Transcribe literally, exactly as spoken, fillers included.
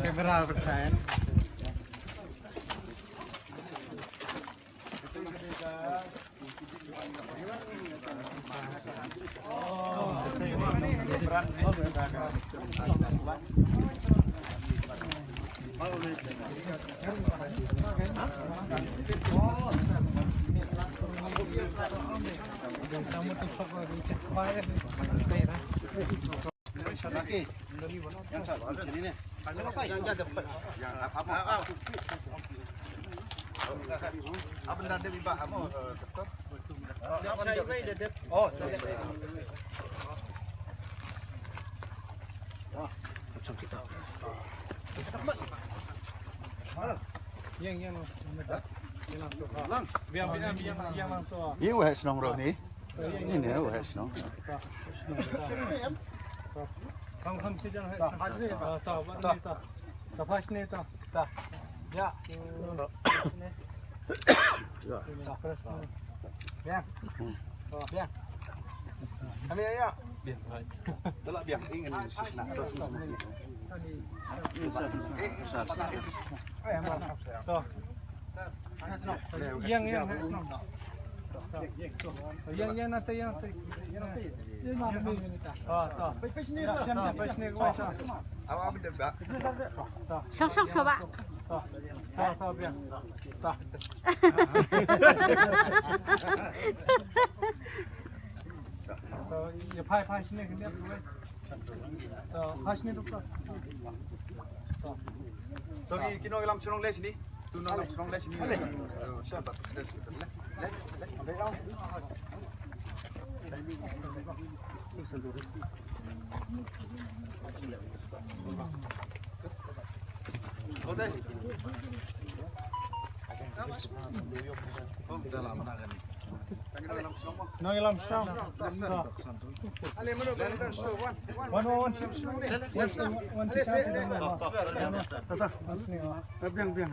Camera bertahan. Ïa u heh shnong roh ni. Ni ne u heh shnong. Ïeng, ïeng, ïeng, ïeng, nangta, ïeng, nangta. To, to. To, peit sini, to. Shong, shong, shong, bah. To, to, to, biang. To. To, ïa phai, phai sini, kyndiat, wei. To, phai sini, to. To, ki, ki nongïalam shnong leh sini. Tu nongïalam shnong leh sini. Leh. Sha, bat, leh, leh, leh. Nongïalam shnong. Wan, wan, wan. Wan, wan, wan. Biang, biang.